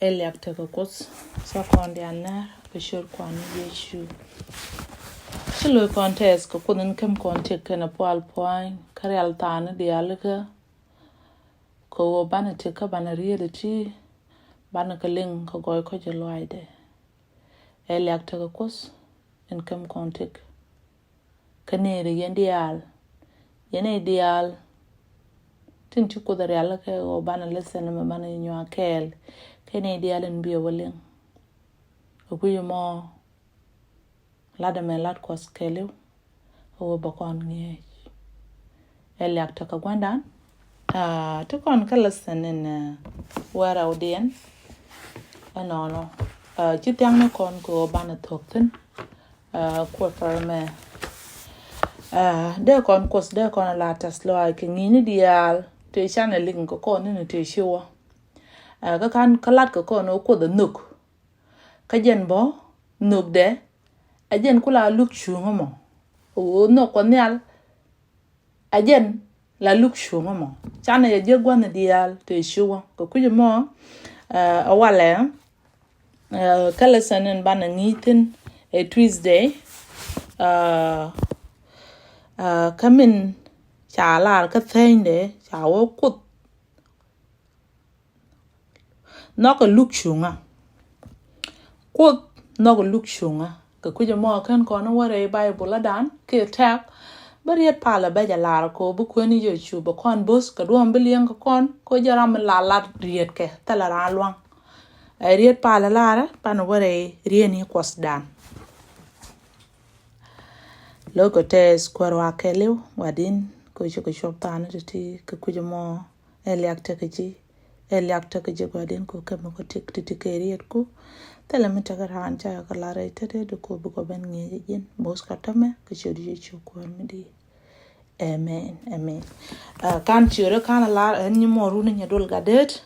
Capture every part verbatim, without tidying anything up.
Ɛ liak tekɛ Kuoth, cä kɔn diaal nɛr kɛ ciöt Kuan ni Yecu. Ci lo̱c kɔn tɛth kɛ Kuoth in käm kɔn tëk kɛnɛ pual pua̱ny kä rial thaani diaal ikä. Kɛ ɣöö banɛ tëk kä banɛ riet iti, banɛ kɛ liŋ kɛ gɔɔy kɔc ɛ lɔaacdɛ. Ɛ liak tekɛ Kuoth in käm kɔn tëk. Kä nɛɛri yɛn diaal, yɛn nɛy diaal tin ci Kuoth rial kɛ ɣöö banɛ lesson mɛ banɛ nyuak kɛɛl kɛ nɛy diaal in bi ɛ wä liŋ. Kɛ kui̱ mɔ, lat ɛmɛ lat Kuɔth kɛɛliw kɛ ɣöö bɛ kɔn ŋi̱eec. Ɛ liak tekɛ gua̱ndan. Ah, ti kɔn kä lesson in, ah, wä rɛwdiɛn. Ɛnɔnɔ, ah, ci thiaŋni kɔn kɛ ɣöö banɛ thuɔ̱k thi̱n, ah, quarter mɛ. Ah, dee kɔn Kuoth, dee kɔn la tɛth lɔaac kɛ ŋi̱i̱cni diaal tëë canɛ liŋ kɛ kɔn ni tëë ci wä. Ah, kä kan kä lat kɛ kɔn ɣöö Kuoth ɛ nhök. Kä jɛn bä nhökdɛ, ɛ jɛn ku la luk cuŋä mɔ. Ɣöö nhök Kuɔth Nhial, ɛ jɛn la luk cuŋä mɔ. Canɛ yɛ jiäk gua̱n diaal tëë ci wä. Kɛ kui̱ mɔ, ah, ɛ walɛ, ah, kä lesson in banɛ ŋi̱i̱c thi̱n ɛ Tuesday. Ah, ah, kä min ca lar kä Thursday ca wä Kuoth nhɔkɛ luk cuŋä. Kuoth nhɔkɛ luk cuŋä. Kɛ kui̱ mɔ kɛn kɔn wä rɛy Baibol ɛ dan kiɛ tɛk, bä riet palä bä jɛ lar kɛ ɣöö bi Kuäär ni Yecu bɛ kɔn bo̱th kɛ duɔ̱ɔ̱m bi liɛŋ kɛ kɔn kɛ ɣöö jɛn ram mi la lat riet kɛ thilɛ raan lua̱ŋ. Ɛ riet palä larɛ banɛ wä rɛy riet ni Kuɔthdan. Lo̱kɛ tɛth Kuäär wa kɛɛliw, wa din kɛ ɣöö ci kɛ cuɔp thaani ti̱ti̱ kɛ kui̱ mɔ. Ɛ liak tekɛ ji̱, ɛ liak tekɛ ji̱ gua̱di̱n kɛ ɣöö kämɛ kɛ tëk ti̱ti̱ kɛ rietku. Thilɛ mi tekɛ raan ca kɛ lar rɛy tetdɛ kɛ ɣöö bikɛ ben ŋi̱eec ɛ ji̱n bo̱th kä täämɛ kɛ ciöt Yecu Kuäär mi di̱i̱t. Amen, amen. Ah, kan ciötdä kan lar ɛn nyi mɔ runi nyɛ dol gatdet.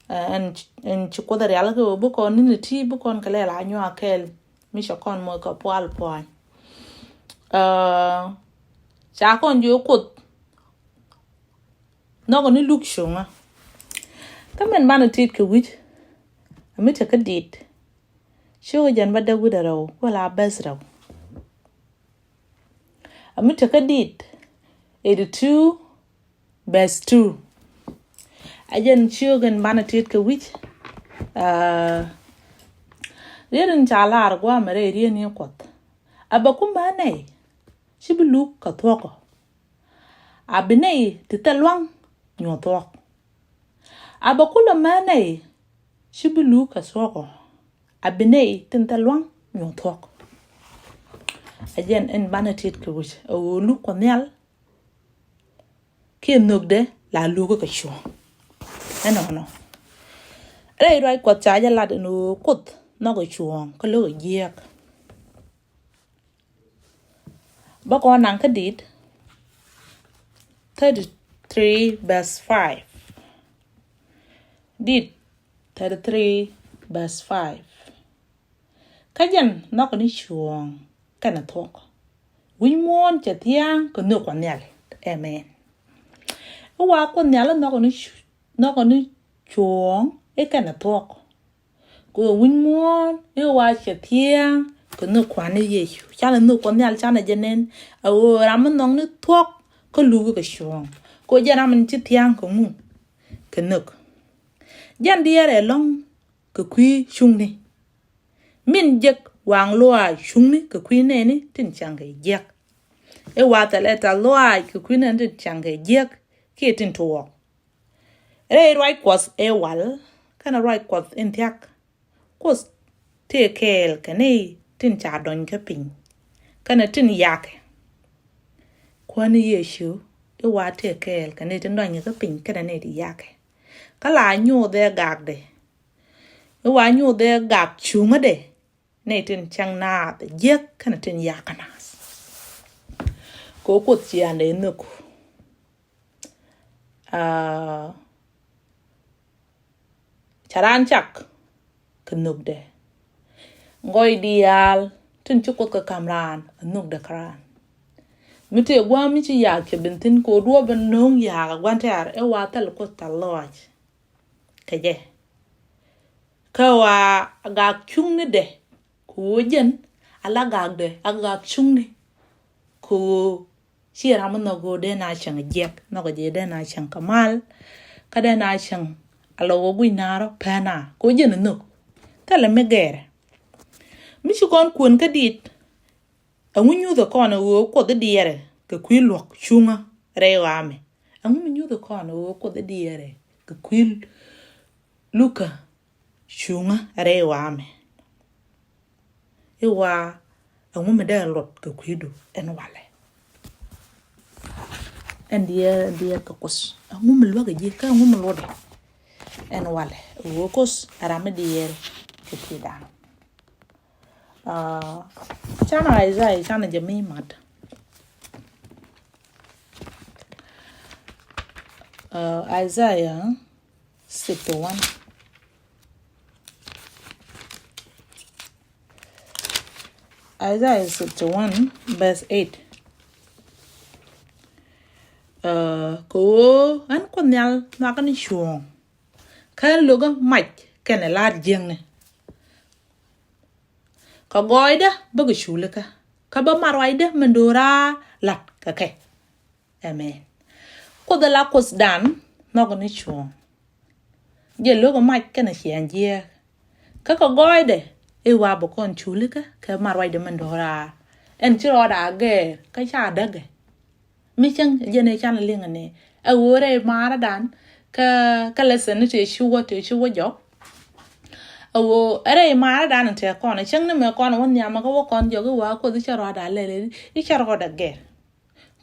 Ah, ɛn, ɛn ci Kuoth ɛ rial kɛ ɣöö bi kɔn ni̱n iti bi kɔn kɛ lɛl a nyuak kɛɛl mi cɛ kɔn moc kɛ pual pua̱ny. Ah, ca kɔn jiök Kuoth nhɔkɛ ni luk cuŋä. Kä min banɛ tit kɛ wi̱c, ami tekä dit, ciökä jɛn bädäk wi̱cdɛ rɛw, wala bäth rɛw. Ami tekä dit, eighty-two, verse two. Ɛ jɛn ciökä in banɛ tit kɛ wi̱c, ah, riet in ca lar gua̱a̱mɛ rɛy riet ni Kuɔth. A bɛ ku män nɛy, ci bi luk kɛ thuɔ̱kä. A bi nɛy ti thil lua̱ŋ nyuɔ̱th thuɔ̱k. A bɛ kulɛ män nɛy ci bi luk kɛ thuɔ̱kä. A bi nɛy tin thil lua̱ŋ nyuɔ̱th thuɔ̱k. Ɛ jɛn in banɛ tit kɛ wi̱c, ɛ ɣöö luk Kuɔth Nhial kiɛ nhökdɛ la lukä kɛ cuɔ̱ɔ̱ŋ. Ɛnɔnɔ. Rɛy ruac Kuɔth ca jɛ lat ɛn ɣöö Kuoth nhɔkɛ cuɔ̱ɔ̱ŋ kä lo̱kɛ jiääk. Bä kɔn naŋ kä dit thirty-three verse five. Dit thirty-three verse five. Kä jɛn nhɔkɛ ni cuɔ̱ɔ̱ŋ kɛnɛ thuɔ̱k. Wi̱c muɔ̱ɔ̱n cɛ thia̱a̱ŋ kɛ nhök Kuɔth Nhial. Amen. I̱ wa Kuoth Nhial i̱ nhɔkɛ ni cu-, nhɔkɛ ni cuɔ̱ɔ̱ŋ i̱ kɛnɛ thuɔ̱k. Kɛ ɣöö wi̱c muɔ̱ɔ̱n i̱ wa cɛ thia̱a̱ŋ kɛ nhök Kua̱r ni Yecu. Canɛ nhök Kuɔth Nhial canɛ jɛ nɛn. A ɣöö ram mi nhɔk ni thuɔ̱k kä luk kɛ cuɔ̱ɔ̱ŋ. Kɛ ɣöö jɛn ram in ci thia̱a̱ŋ kɛ ŋu? Kɛ nhök. Jɛn diɛɛr ɛlɔ̱ŋ kɛ kui̱ cuŋni. Min jek waŋ luaac cuŋni kɛ kui̱ nɛɛni tin cäŋ kɛ jiäk. I̱ wa thilɛ tɛ̈th luaac kɛ kui̱ nɛɛni tin cäŋ kɛ jiäk kiɛ tin tuɔɔk. Rɛy ruac Kuɔth ëë wal kɛnɛ ruac Kuɔth in thia̱k. Kuoth tëë kɛɛl kɛ nɛy tin ca dɔny kä piny kɛnɛ tin yakɛ. Kuäär ni Yecu i̱ wa tëë kɛɛl kɛ nɛy tin dɔny kä piny kɛnɛ nɛy tin yakɛ. Kä la nyuuth ëë gakdɛ. I̱ wa nyuuth ëë gak cuŋädɛ nɛy tin cäŋ naath jiäk kɛnɛ tin yakä naath. Kɛ ɣöö Kuoth ciaaŋdɛ nhök. Aa, ca raan cak kɛ nhökdɛ. Gɔɔy diaal tin ci Kuoth kɛ ka̱m raan a nhökdɛ kä raan. Mi tëë gua̱a̱th mi ci yaak cɛ ben thi̱n kɛ ɣöö duɔ̱ɔ̱p in no̱o̱ŋ yaak a gua̱n tɛ̈r ëë wa thil Kuoth thil lɔaac kɛ jɛ. Kä wa gak cuŋni dɛ kɛ ɣöö jɛn ala gakdɛ a gak cuŋni kɛ ɣöö ci ram mi nhɔk ɣöö dee na cieŋ jiɛk, nhɔk jɛ dee na cieŋ kɛ mal. Kä dee na cieŋ a lɔ wä guic naarɔ pɛna kɛ ɣöö jɛn nhök. Thilɛ mi gɛɛrɛ mi ci kɔn kuën kä dit. Ɛŋu nyuthɛ kɔn ɛ ɣöö Kuoth i̱ diɛɛrɛ kɛ kui̱ luɔ̱k cuŋä rɛy ɣaamɛ? Ɛŋu mi nyuthɛ kɔn ɛ ɣöö Kuoth i̱ diɛɛrɛ kɛ kui̱ lukä cuŋä rɛy ɣaamɛ? I̱ wa ɛŋu mi dee luɔt kɛ kui̱du ɛn walɛ? Ɛn diɛɛr, ɛn diɛɛr kɛ Kuoth. Ɛŋu mi luäk ɛ ji̱ kä ɛŋu mi luɔt ɛ ɛn walɛ? Ɛ ɣöö Kuoth ɛ ram mi diɛɛrɛ kɛ kui̱dan. Canɛ Isaiah canɛ jɛ mi mat. Isaiah sixty one. Isaiah sixty one verse eight. Kɛ ɣöö ɣän Kuoth Nhial nhɔakä ni cuɔ̱ɔ̱ŋ kä lokä mac kɛnɛ la̱a̱t jiäkni. Kɛ gɔɔydä bä kɛ culikä kä bä mat ruacdä min do̱ra la̱t kɛ kɛ. Amen. Kuoth ala Kuothdan nhɔk ni cuɔ̱ɔ̱ŋ. Jɛ lo̱k mac kɛnɛ ciaŋ jiääk. Kä kɛ gɔɔydɛ i̱ wa bɛ kɔn culikä kɛ mat ruacdɛ min do̱ra. Ɛn ci rɔɔda gɛɛr kä ca däkɛ. Mi cäŋ jɛn i̱ canɛ liŋ ni ɛ ɣöö rɛy maaradan kä, kä lesson ni tëë ci wä, tëë ci wä jɔk. Ɛ ɣöö rɛy maaradan tëë kɔn cäŋ ni mɛ kɔn wä nhiamä kä wä kɔn jɔk i̱ wa Kuoth i̱ ca rɔɔda lɛl i̱ ca rɔɔda gɛɛr.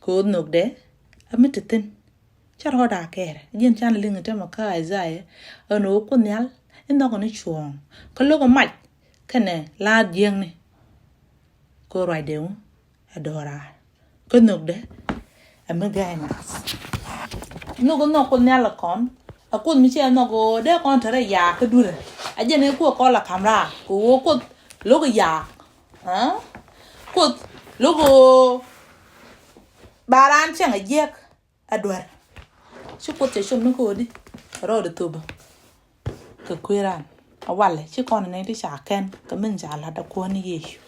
Kɛ ɣöö nhökdɛ a mi te thi̱n. Cä rɔɔda kɛɛrɛ ji̱n canɛ liŋ tämɛ kä Isaiah. Ɛn ɣöö Kuoth Nhial i̱ nhɔkɛ ni cuɔ̱ɔ̱ŋ kä lo̱kɛ mac kɛnɛ la̱a̱t jiäkni. Kɛ ɣöö ruacdɛ ŋu ɛ do̱raar kä nhökdɛ a mi gɛɛc naath. Nhök i̱ nhɔk Kuoth Nhial ɛ kɔn a Kuoth mi cɛ nhɔk ɣöö dee kɔn te rɛy yaak kä dui̱rɛ. A jɛn i̱ Kuoth kɔn la ka̱m raar kɛ ɣöö Kuoth lo̱kɛ yaak. Kuoth lo̱kɛ ɣöö ba raan cieŋ a jiäk a duer. Ci Kuoth cɛ com ni koodi rɔɔdɛ thop kɛ kui̱ raan a walɛ ci kɔn ni ti ca kɛn kɛ min ca la̱t a Kuäär ni Yecu.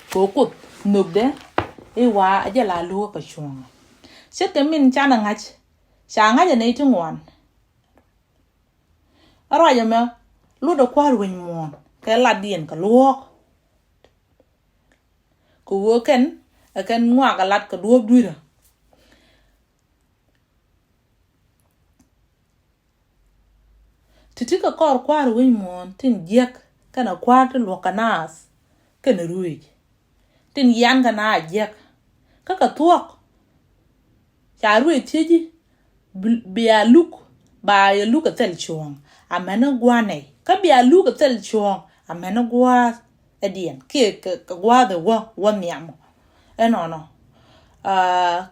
Kɛ Kuoth nhökdɛ i̱ wa a jɛ la lo̱kɛ kɛ cuɔ̱ɔ̱ŋ. Ce̱tkɛ min canɛ ŋa̱c ca ŋa̱c a nɛy ti ŋuan. A ruac ɛmɛ lotdɛ kua̱r wec muɔ̱ɔ̱n kɛ latdiɛn kɛ luɔ̱ɔ̱k. Kɛ ɣöö kɛn ɛ kɛn ŋuak a lat kɛ duɔ̱ɔ̱p dui̱rä. Ti̱ti̱ kɛ kɔr kua̱r wec muɔ̱ɔ̱n tin jiäk kɛnɛ kua̱r ti luɔ̱k kɛ naath kɛnɛ ruëëc tin yian kɛ naath jiäk. Kä kɛ thuɔ̱k ca ruëëc thiec i̱ bia luk ba yɛ luk kɛ thil cuɔ̱ɔ̱ŋ. Amäni gua̱a̱ nɛy kä bia luk kɛ thil cuɔ̱ɔ̱ŋ amäni gua̱a̱ ɛ diɛn kiɛ kɛ gua̱a̱th ɛ wä wä nhiam. Ɛnɔnɔ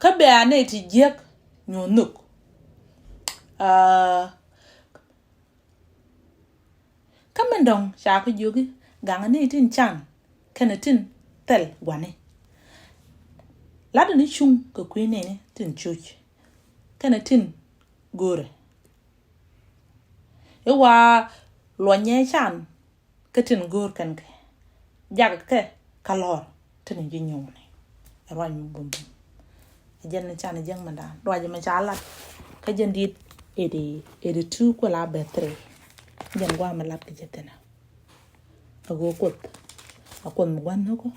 kä bia nɛy ti jiäk nyuɔ̱th nhök. Kä min dɔ̱ŋ ca kɛ jiök i̱ gaŋɛ ni tin can kɛnɛ tin thil gua̱ni. Latdɛ ni cuŋ kɛ kui̱ nɛni tin cuc kɛnɛ tin go̱o̱rɛ. I̱ wa luɔnyɛ can kä tin go̱o̱r kɛn kɛ jakɛ kɛ kä lɔr tin ji̱ nyuuni. Ruac mi bumbum. Jɛn ni can jiäk mi da̱a̱n ruac mi ca lat kä jɛn dit eighty, eighty two kuɛ la bɛ three. Jɛn gua̱a̱ mi lat kɛ jɛ thinɛ. A go̱o̱r Kuoth a Kuoth mi gua̱n nhökɔ.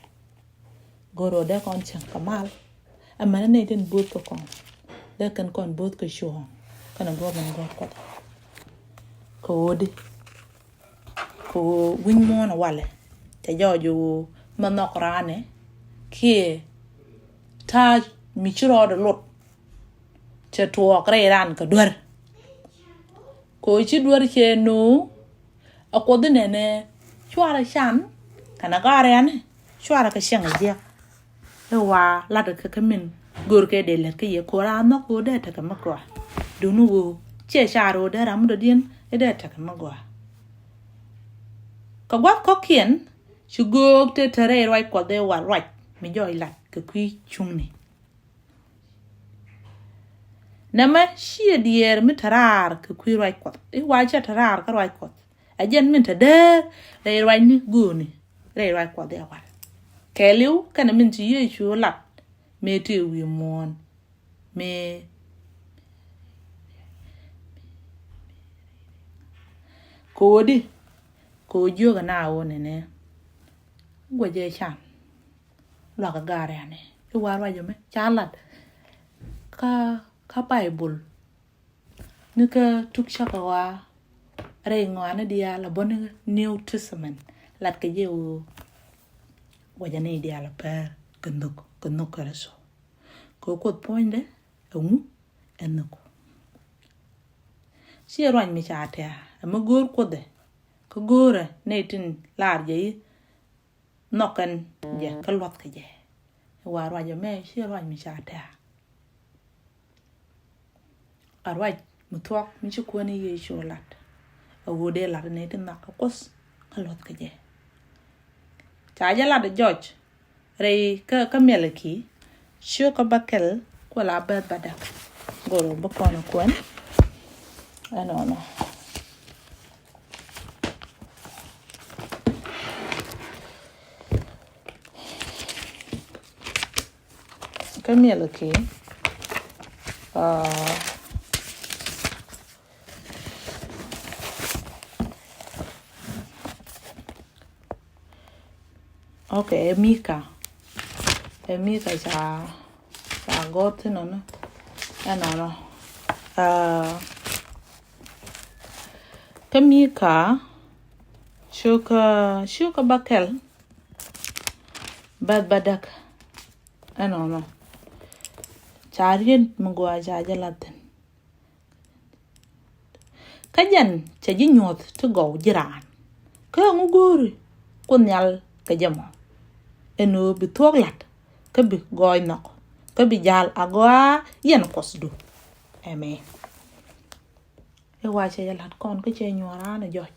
Go̱o̱r ɔ dee kɔn cäŋ kɛ mal. Ɛmɛnɛ nɛy tin bo̱o̱th kɛ kɔn dee kɛn kɔn bo̱o̱th kɛ cuɔ̱ɔ̱ŋ kɛnɛ duɔ̱ɔ̱p in gɔ̱r Kuɔth. Kɛ ɣöö di kɛ ɣöö wi̱ny muɔ̱ɔ̱n ɛ walɛ cɛ jɔɔc ɣöö mɛ nhɔk raanɛ kiɛ ta̱a̱ mi ci rɔɔdɛ lot. Cɛ tuɔɔk rɛy ran kɛ duer. Kɛ ɣöö ci duer cɛ no̱o̱ŋ a Kuoth inɛnɛ cuarɛ can kɛnɛ gaariani cuarɛ kɛ cieŋ a jiɛk. I̱ wa lat kɛ kä min görkɛ dee lät kä yɛ ko̱ra nhɔk ko̱ dee tekɛ mi gɔaa. Duni ɣöö ciɛ car ɣöö dee ram mi dɔ̱diɛn i̱ dee tekɛ mi gɔaa. Kɛ gua̱th kɔ̱kiɛn ci göök te te rɛy ruac Kuɔth i̱ wa ruac mi jɔɔc lat kɛ kui̱ cuŋni. Nɛmɛ ciɛ diɛɛr mi te raar kɛ kui̱ ruac Kuɔth i̱ wa ciɛ te raar kä ruac Kuɔth. A jɛn min te dee rɛy ruacni go̱o̱ni, rɛy ruac Kuɔth ɛ wal. Kɛɛliw kɛnɛ min ci Yecu lat mëë tëë wi̱i̱ muɔ̱ɔ̱n. Mëë ko̱o̱di, ko̱o̱ jiök ɛn a ɣöö nɛnɛ guɔ jɛ can luakä ga̱a̱r ɛnɛ. I̱ wa ruac ɛmɛ ca lat kä, kä Baibol. Ni kä tuk cakɛ wa rɛy ŋɔaani diaal a bä ni New Testament. Lat kɛ jɛ ɣöö guɔ jɛ ni diaal a pɛr kɛ nhök, kɛ nhök Kritho. Kɛ Kuoth puɔ̱nydɛ ɛŋu? Ɛ nhök. Ciɛ ruac mi ca tɛ̈ɛ̈ ɛmɛ go̱o̱r Kuothɛ, kä go̱o̱rɛ nɛy tin lar jɛ i̱ nhɔk kɛn jɛ kä luɔth kɛ jɛ. Ɛ wa ruac ɛmɛ ciɛ ruac mi ca tɛ̈ɛ̈. A ruac mi thuɔ̱k mi ci Kuäär ni Yecu lat. A ɣöö dee lat ni ti nhɔk kä Kuoth kä luɔth kä jɛ. Ca jɛ lat jɔc rɛy kä, kä Miɛlɛki, ciökä bäkɛl kuɛ la bɛth bädäk. Goro bä kɔn kuɛn. Ɛnɔnɔ. Kä Miɛlɛki, ah, okay, ɛ Mika. Ɛ Mika ca, ca gɔ̱r thin nɔnɔ. Ɛnɔnɔ. Ah, kä Mika, ciökä, ciökä bäkɛl, bɛth bädäk. Ɛnɔnɔ. Ca riet mi gɔaa ca jɛ lat thin. Kä jɛn cɛ ji̱ nyuɔ̱th ti gɔw ji̱ raan. Kä ɛŋu go̱o̱ri Kuoth Nhial kɛ jɛ mɔ? Ɛn ɣöö bi thuɔ̱k la̱t kä bi gɔɔy nhɔk kä bi ja̱l a gɔaa yɛn Kuɔthdu. Amen. Ɛ wa cɛ jɛ la̱t kɔn kä cɛ nyuɔ̱ɔ̱r raan ɛ jɔc.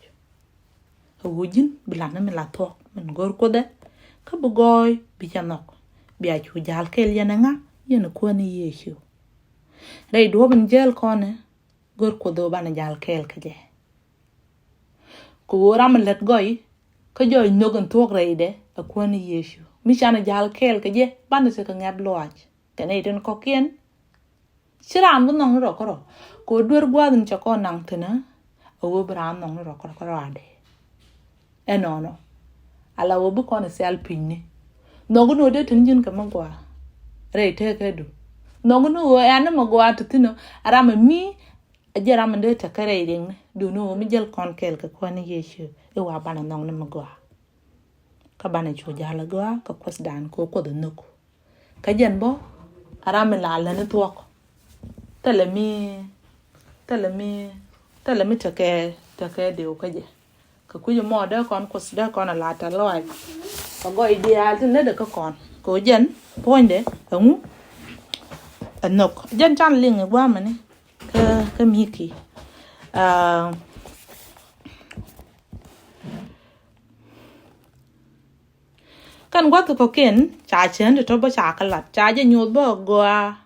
A ɣöö ji̱n bi lat ni mi la thuɔ̱k min go̱o̱r Kuothɛ kä bi gɔɔy bi cɛ nhɔk. Bia cu ja̱l kɛɛl yɛn ɛ ŋa? Yɛn ɛ Kuäär ni Yecu. Rɛy duɔ̱ɔ̱p in jäl kɔnɛ, go̱o̱r Kuoth ɣöö banɛ ja̱l kɛɛl kä jɛ. Kɛ ɣöö ram in lät gɔy kä jɔɔc nhök in thuɔ̱k rɛydɛ ɛ Kuäär ni Yecu. Mi canɛ ja̱l kɛɛl kä jɛ banɛ tekɛ ŋɛ̈p lɔaac kɛ nɛy tin kɔ̱kiɛn. Ci raan bi nhɔk ni rɔ kärɔ̱. Kɛ ɣöö duer gua̱a̱th in cɛ kɔn naŋ thi̱n ɛ ɣöö bi raan nhɔk ni rɔ kärɔ̱ kärɔ̱ adɛ. Ɛnɔnɔ. Ala ɣöö bi kɔn ɛ thial pinyni. Nhɔk ni ɣöö dee tin ji̱n kɛ mi gɔaa rɛy tekädu. Nhɔk ni ɣöö ɛn ni mi gɔaa ti thi̱n ɔ, ɛ ram ɛ mi, ɛ jɛ ram in dee tekɛ rɛy riɛkni. Duŋni ɣöö mi jäl kɔn kɛɛl kɛ Kuäär ni Yecu i̱ wa banɛ nhɔk ni mi gɔaa. Kä banɛ cu ja̱l a gɔaa kɛ Kuothdan kɛ ɣöö Kuoth ɛ nhök. Kä jɛn bä a ram mi la lät ni thuɔ̱k. Thilɛ mi, thilɛ mi, thilɛ mi tekɛ, tekɛ diw kä jɛ. Kɛ kui̱c mɔ dee kɔn Kuoth dee kɔn a la tɛ̈th lɔaac. Kɛ gɔy diaal tin lätdɛ kä kɔn. Kɛ ɣöö jɛn puɔ̱nydɛ ɛŋu? Ɛ nhök. Jɛn can liŋ ɛ gua̱a̱mɛni kä, kä Miki. Ah, kɛn gua̱th kɔ̱kiɛn ca cɛn ti tɔ̱ bä ca kä lat ca jɛ nyuɔth bä gɔaa.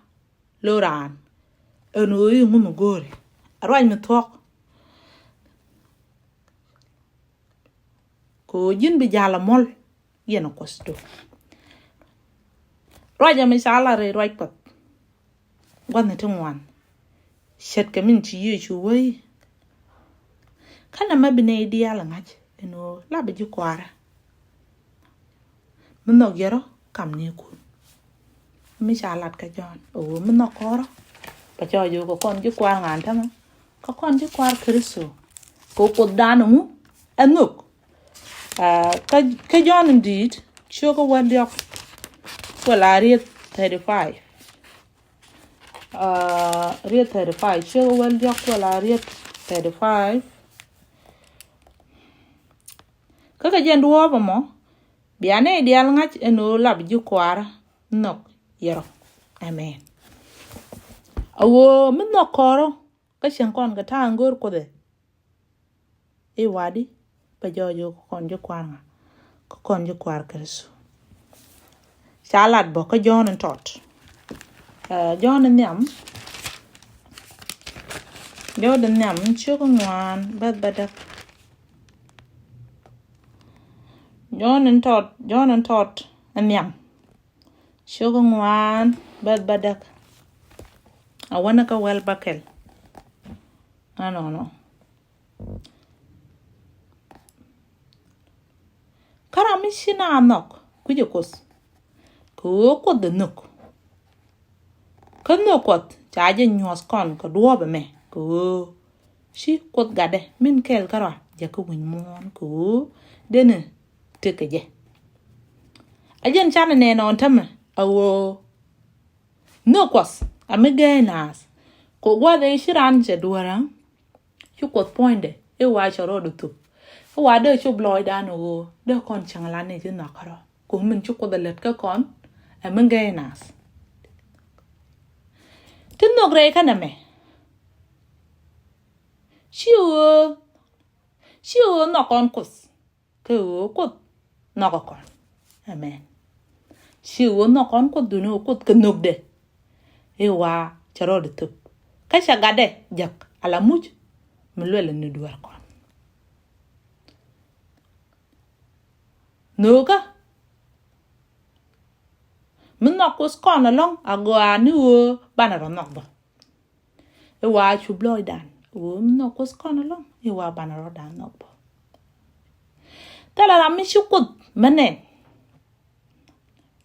Lo̱raan ɛn ɣöö i̱ ŋu mi go̱o̱ri a ruac mi thuɔ̱k. Kɛ ɣöö ji̱n bi ja̱l a mɔl yɛn a Kuothdu. Ruac ɛmɛ ca lar rɛy ruac Kuɔth gua̱thni ti ŋuan. Ce̱tkɛ min ci Yecu wee i̱ kä nɛmɛ bi nɛy diaal ɛ ŋa̱c ɛn ɣöö lapɛ ji̱ kua̱rä. Mi nhɔk yɛ rɔ kam ni kun. Mi ca lat kä Jɔ̱ɔ̱n ɛ ɣöö mi nhɔk kɔrɔ. Bɛ cɔɔc ɣöö kɛ kɔn ji̱ kua̱r ŋa̱n tämɛ. Kɛ kɔn ji̱ kua̱r Kritho. Kɛ Kuothdan ɛŋu? Ɛ nhök. Ah, kä, kä Jɔ̱ɔ̱n in di̱i̱t ciökä wäl diɔ̱k. Kuɛ la riet thirty five. Ah, riet thirty five ciökä wäl diɔ̱k kuɛ la riet thirty five. Kä kɛ jɛn duɔ̱ɔ̱p ɛmɔ bia nɛy diaal ŋa̱c ɛn ɣöö lap ji̱ kua̱rä nhɔk yɛ rɔ. Amen. A ɣöö mi nhɔk kɔrɔ kä cieŋ kɔn kɛ ta̱a̱ in go̱o̱r Kuothɛ. I̱ wa̱di̱ bɛ jɔɔc ɣöö kɛ kɔn ji̱ kua̱r ŋa̱? Kɛ kɔn ji̱ kua̱r Kritho. Ca lat bä kä Jɔ̱ɔ̱n in tɔt. Ah, Jɔ̱ɔ̱n in nhiam. Jɔ̱ɔ̱n in nhiam ciökä ŋuan bäth bädäk. Jɔ̱ɔ̱n in tɔt, Jɔ̱ɔ̱n in tɔt in nhiam. Cio̱k ŋuan bɛth bädäk. A wänä kä wäl bäkɛl. Ɛnɔnɔ. Kä ram mi ci naath nhɔk kui̱cɛ Kuoth, kɛ ɣöö Kuoth ɛ nhök. Kä nhök Kuɔth ca jɛ nyuɔ̱th kɔn kɛ duɔ̱ɔ̱p ɛmɛ kɛ ɣöö ci Kuoth Gatdɛ min kɛɛl kärɔa jakä wi̱ny muɔ̱ɔ̱n kɛ ɣöö denɛ tekɛ jɛ. A jɛn canɛ nɛn ɔn tämɛ a ɣöö nhök Kuɔth a mi gɛɛc naath kɛ gua̱th ëë ci raan cɛ dueerä. Ci Kuoth puɔ̱nydɛ i̱ wa cɛ rɔɔdɛ thop. I̱ wa dee cop lɔɔcdan ɣöö dee kɔn cäŋ la nɛy ti nhɔk kärɔa. Kɛ ɣöö min ci Kuoth ɛ lät kä kɔn ɛ mi gɛɛc naath. Ti nhök rɛy kä nɛmɛ. Ci ɣöö, ci ɣöö nhɔk kɔn Kuoth. Kɛ ɣöö Kuoth nhɔkɛ kɔn. Amen. Ci ɣöö nhɔk kɔn Kuoth, duundɛ ɣöö Kuoth kɛ nhökdɛ i̱ wa cɛ rɔɔdɛ thop. Kä cɛ Gatdɛ jek ala muc mi luɛlɛ ni dueer kɔn. Nhökä mi nhɔk Kuoth kɔn ɛlɔ̱ŋ a gɔaa ni ɣöö banɛ rɔ nhɔk bä. I̱ wa cup lɔɔcdan ɣöö mi nhɔk Kuoth kɔn ɛlɔ̱ŋ i̱ wa banɛ rɔɔdan nhɔk bä. Thilɛ ram mi ci Kuoth mi nɛn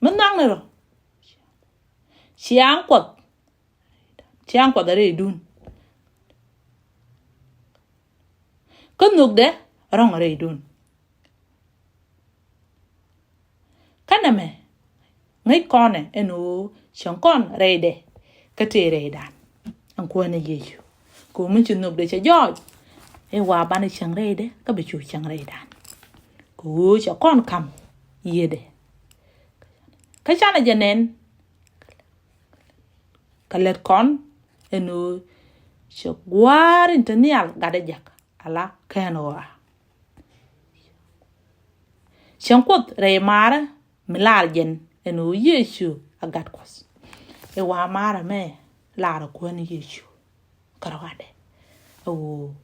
mi nhɔkni rɔ. Ciaŋ Kuɔth, ciaŋ Kuɔth a rɛydun. Kä nhökdɛ rɔ̱ŋ a rɛydun. Kä nɛmɛ ŋäc kɔnɛ ɛn ɣöö cieŋ kɔn rɛydɛ kä tëë rɛydan. Ɛn Kuäär ni Yecu. Kɛ ɣöö mi ci nhökdɛ cɛ jɔɔc i̱ wa banɛ cieŋ rɛydɛ kä bi cu cieŋ rɛydan. Kɛ ɣöö cɛ kɔn ka̱m yiëëdɛ. Kä canɛ jɛ nɛn kɛ lät kɔn ɛn ɣöö cɛ gua̱a̱r in te nhial Gatdɛ jek ala kɛn ɣɔaa. Cieŋ Kuoth rɛy maarä mi lar jɛn ɛn ɣöö Yecu a Gat Kuɔth. I̱ wa maarä mɛ lar ɛ Kuäär ni Yecu kärɔadɛ ɛ ɣöö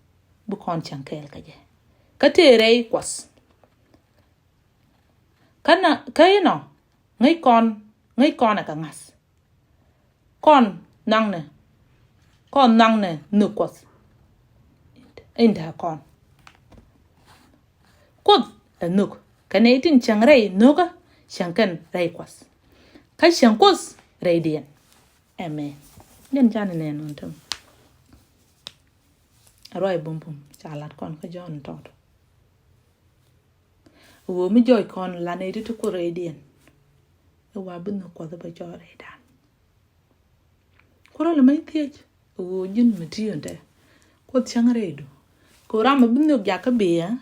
bi kɔn cieŋ kɛɛl kä jɛ. Kä tëë rɛy Kuɔth. Kä na, kä inɔ ŋäc kɔn, ŋäc kɔn ɛ kɛ ŋa̱th. Kɔn nhɔknɛ, kɔn nhɔknɛ nhök Kuɔth in te kɔn. Kuoth ɛ nhök. Kɛn nɛy tin cieŋ rɛy nhökä cieŋ kɛn rɛy Kuɔth. Kä cieŋ Kuoth rɛydiɛn. Amen. Jɛn canɛ nɛn ɔn tämɛ. A ruac bumbum ca lat kɔn kä Jɔ̱ɔ̱n tɔt. Ɣöö mi jɔɔc kɔn la nɛy ti ti Kuoth rɛydiɛn. I̱ wa bi nhök Kuɔth bä jɔɔc rɛydan. Kuoth rɔ lɛ mec thiec ɣöö ji̱n mi ti ɣän te Kuoth cäŋ rɛydu. Kɛ ɣöö ram mi bi nhök jakä biɛ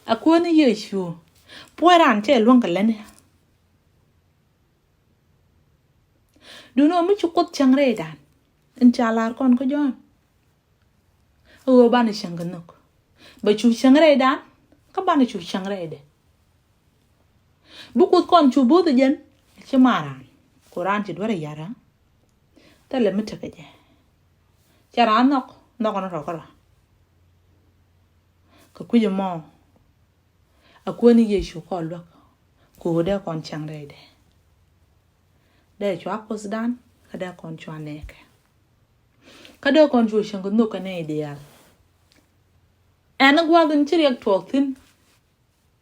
a Kuäär ni Yecu. Puɔ̱c raan cɛ luäŋ kɛ lɛni. Duundɛ ɣöö mi ci Kuoth cäŋ rɛydan in ca lar kɔn kä Jɔ̱ɔ̱n. Ɣöö banɛ cieŋ kɛ nhök. Bɛ cu cieŋ rɛydan kä banɛ cu cieŋ rɛydɛ. Bi Kuoth kɔn cu bo̱o̱th jɛn ci maran. Ku raan ci duer a yara. Thilɛ mi tekɛ jɛ. Cɛ raan nhɔk, nhɔk ni rɔ kärɔa. Kɛ kui̱c ɛmɔ a Kuäär ni Yecu kɔn luäk. Kɛ ɣöö dee kɔn cäŋ rɛydɛ. Dee cua Kuothdan kä dee kɔn cua nɛɛkɛ. Kä dee kɔn cu cieŋ kɛ nhök kɛ nɛy diaal. Ɛn gua̱th in ci riɛk tuɔɔk thi̱n.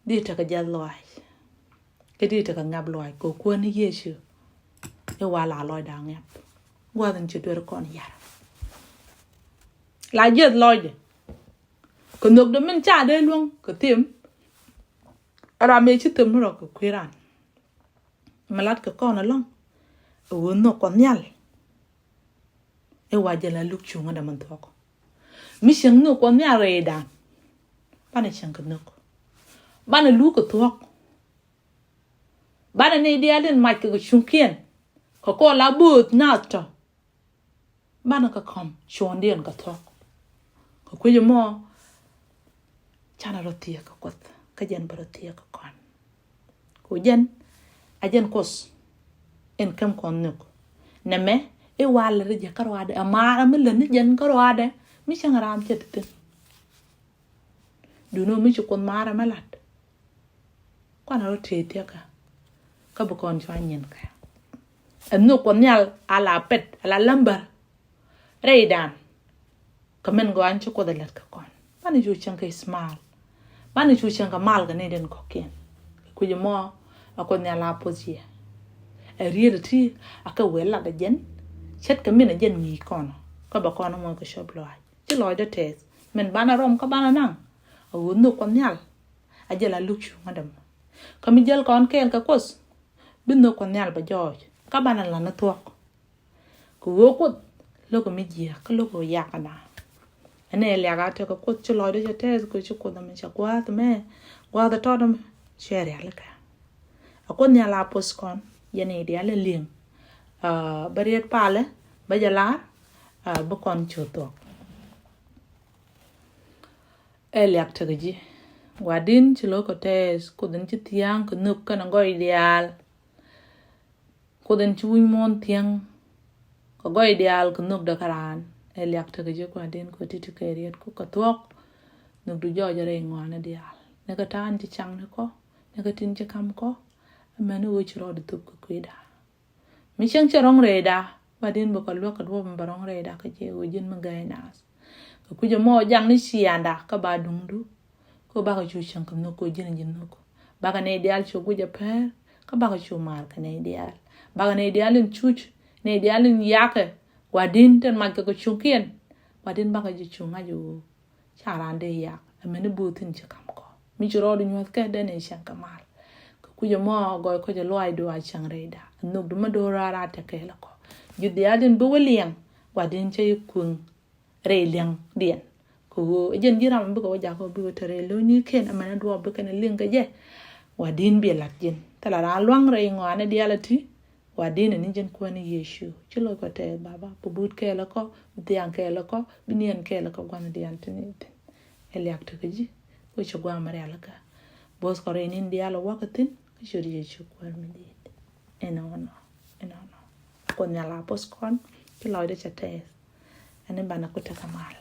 Di tekɛ jiath lɔaac. Kä di tekɛ ŋa̱p lɔaac kɛ Kuäär ni Yecu. I̱ wa la lɔcda ŋa̱p. Gua̱th in ci duer kɔn yar. La jiath lɔcdɛ. Kɛ nhökdɛ min ca dee luäŋ kɛ thim. Ram mëë ci thim rɔ kɛ kui̱ ran. Mi lat kɛ kɔn ɛlɔ̱ŋ. Ɛ ɣöö nhök Kuɔth Nhial. I̱ wa jɛ la luk cuŋädɛ min thuɔ̱k. Mi cieŋ nhök Kuɔth Nhial rɛydan. Banɛ cieŋ kɛ nhök. Banɛ luk kɛ thuɔ̱k. Banɛ nɛy diaal tin mac kɛ kɛ cuŋkiɛn. Kɛ kɔn la bööth naath tɔ. Banɛ kɛ kɔm cuɔ̱ɔ̱ŋdiɛn kɛ thuɔ̱k. Kɛ kui̱c ɛmɔ canɛ rɔ thiee kɛ Kuoth kä jɛn bä rɔ thiee kɛ kɔn. Ku jɛn a jɛn Kuoth in käm kɔn nhök. Nɛmɛ i̱ wa lät jɛ kärɔadɛ, a maarä mi lät ni jɛn kärɔadɛ mi cäŋ ram cɛ ti thi̱n. Duundɛ ɣöö mi ci Kuoth maarä mi lat. Kuan rɔ tëë thiäkä. Kä bi kɔn cua nyin kɛ. Ɛ nhök Kuɔth Nhial a la pɛt, a la lämbär. Rɛydan. Kä min gɔaa in ci Kuoth ɛ lät kɛ kɔn. Banɛ cu cieŋ kɛ smart. Banɛ cu cieŋ kɛ mal kɛ nɛy tin kɔ̱kiɛn. Kui̱c ɛmɔ, a Kuoth Nhial a poth ciɛ. Ɛ riet ɛ ti, a kɛ wëë lat ɛ jɛn. Ce̱tkɛ min ɛ jɛn ŋi̱i̱c kɔn. Kä bɛ kɔn ɛ moc kɛ cop lɔaac. Ci lɔcdä tɛth. Min banɛ rɔm kä banɛ naŋ. A ɣöö nhök Kuɔth Nhial. A jɛ la luk cuŋädɛ mɔ. Kä mi jäl kɔn kɛɛl kɛ Kuoth. Bi nhök Kuɔth Nhial bɛ jɔɔc. Kä banɛ la̱t ni thuɔ̱k. Kɛ ɣöö Kuoth lo̱k mi jiääk kä lo̱k yak ɛna. Ɛn ɛ liak a tekɛ Kuoth ci lɔcdä cɛ tɛth kɛ ci Kuoth ɛmɛ cɛ gua̱a̱th ɛmɛ. Gua̱a̱th ɛ tɔt ɛmɛ cɛ rialikä. A Kuoth Nhial a poth kɔn yɛn i̱ diaal in liŋ. Bä riet palɛ bä jɛ lar. Bä kɔn cu thuɔ̱k. Ɛ liak tekɛ ji̱. Gua̱di̱n ci lo̱k kɛ tɛth Kuoth in ci thia̱a̱ŋ kɛ nhök kɛnɛ gɔy diaal. Kuoth in ci wi̱c muɔ̱ɔ̱n thiäŋ kɛ gɔy diaal kɛ nhökdɛ kä raan. Ɛ liak tekɛ ji̱ Gua̱di̱n kɛ ti̱ti̱ kɛ riet ku kɛ thuɔ̱k. Nhökdu jɔɔc rɛy ŋɔaani diaal. Ni kɛ ta̱a̱n ci caŋ ni kɔ, ni kɛ tin ci ka̱m kɔ. Amäni ɣöö ci rɔɔdu thop kɛ kui̱da. Mi cäŋ cɛ rɔ̱ŋ rɛyda, Gua̱di̱n bɛ kɔ luäk kɛ duɔ̱ɔ̱p mi bɛ rɔ̱ŋ rɛyda kɛ jɛ ɣöö ji̱n mi gäy naath. Kɛ kui̱c ɛmɔ jaŋ ni ciaŋda kä ba duŋdu. Kä bakɛ cu cäŋ kɛ nhök kɛ ɣöö ji̱n ji̱ nhök. Bakɛ nɛy diaal cu guic ɛ pɛr, kä bakɛ cu maar kɛ nɛy diaal. Bakɛ nɛy diaal in cuc, nɛy diaal in yakɛ, Gua̱di̱n tin mac kɛ kɛ cuŋkiɛn. Gua̱di̱n bakɛ ji̱ cu ŋa̱c ɛ ɣöö ca raan dee yak, amäni bo̱o̱th in ci ka̱m kɔ. Mi ci rɔɔdu nyuɔ̱th kɛ dee nɛy cäŋ kɛ mal. Kɛ kui̱c ɛmɔ gɔy kɔc ɛ luaacdu a cäŋ rɛyda. Ɛ nhökdu mi do̱raar a te kɛɛl ɛ kɔ. Ji̱ diaal tin bi wä liɛŋ, Gua̱di̱n cä yi kueŋ rɛy liɛŋdiɛn. Kɛ ɣöö ɛ jɛn ji̱ ram bikɛ wä jakä bikɛ te rɛy lo̱cnikiɛn, amäni duɔɔp bikɛn ɛ liŋ kɛ jɛ. Gua̱di̱n bi ɛ la̱t ji̱n. Thilɛ raan lua̱ŋ rɛy ŋɔaani diaal ɛ ti. Gua̱di̱n ɛ ni ji̱n Kuäär ni Yecu. Ci lo̱c kɔ tɛth Baba, bi buut kɛɛl ɛ kɔ, bi thiaŋ kɛɛl ɛ kɔ, bi niɛn kɛɛl ɛ kɔ, Gua̱n diaal tin i̱ thi̱n. Ɛ liak tekɛ ji̱, kɛ ci gua̱a̱m rialikä. Bo̱o̱th kɔ rɛy ni̱n diaal ɛ wäkä thi̱n, kä ciöt Yecu Kuäär mi di̱i̱t. Ɛnɔnɔ, ɛnɔnɔ. Kuoth Nhial a poth kɔn, ci lɔcdä cɛ tɛth. Ɛn i̱ banɛ ku tekɛ mal.